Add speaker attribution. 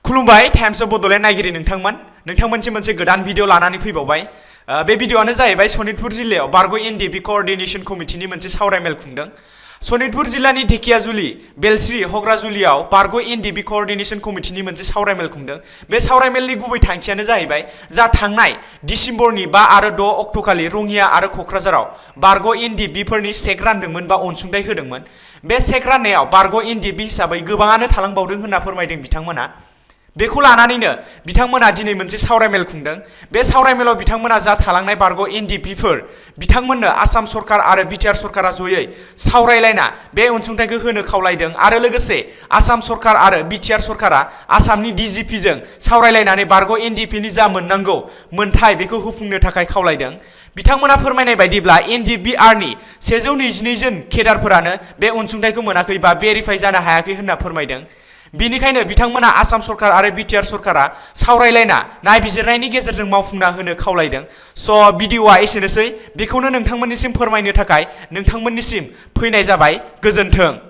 Speaker 1: खुलुमबाय times of Bodoland नायगिरि नोंथांमोनसिम मोनसे गोदान भिडिअ लानानै फैबावबाय। बे भिडिअआनो जाहैबाय सनितपुर जिल्लायाव बारग' एनडिएफबि कोअर्डिनेशन कमिटिनि मोनसे सावरायमेल खुंदों। सनितपुर जिल्लानि ढेकियाजुलि बेलस्रि हग्राजुलियाव बारग' एनडिएफबि कोअर्डिनेशन कमिटिनि मोनसे सावरायमेल खुंदों। बे सावरायमेलनि गुबै थांखियानो जाहैबाय जा थांनाय डिसेम्बरनि 5 आरो 6 अक्ट'खालि रङिया आरो क'क्राझाराव बारग' एनडिएफबिफोरनि चेक रानदोंमोन बा अनसुंथाइ होदोंमोन। बे चेक राननायाव बारग' एनडिएफबि हिसाबै गोबाङानो थालांबावदों होनना फोरमायदों बिथांमोना। बेखौ लानानैनो बिथांमोना दिनै मोनसे सावरायमेल खुंदों। बे सावरायमेलाव बिथांमोना जा थालांनाय बारग' एनडिएफबिफोर बिथांमोननो आसाम सरकार आरो बिटिआर सरकारा जयै सावरायलायना बे अनसुंथाइखौ होनो खावलायदों आरो लोगोसे आसाम सरकार आरो बिटिआर सरकारा आसामनि डिजिपिजों सावरायलायनानै बारग' एनडिएफबिनि जा मोननांगौ मोनथाय बेखौ होफुंनो थाखाय खावलायदों। बिथांमोना फोरमायनाय बायदिब्ला एनडिएफबिआरनि 122 जन केडारफोरानो बे अनसुंथाइखौ मोनाखै बा भेरिफाइ जानो हायाखै होनना फोरमायदों। बिनिखायनो बिथांमोना आसाम सरकार आरो बिटिआर सरकारा सावरायलायना नायबिजिरनायनि गेजेरजों मावफुंना होनो खावलायदों। स' भिडिअआ एसेनोसै, बेखौनो नोंथांमोननिसिम फोरमायनो थाखाय नोंथांमोननिसिम फैनाय जाबाय। गोजोन्थों।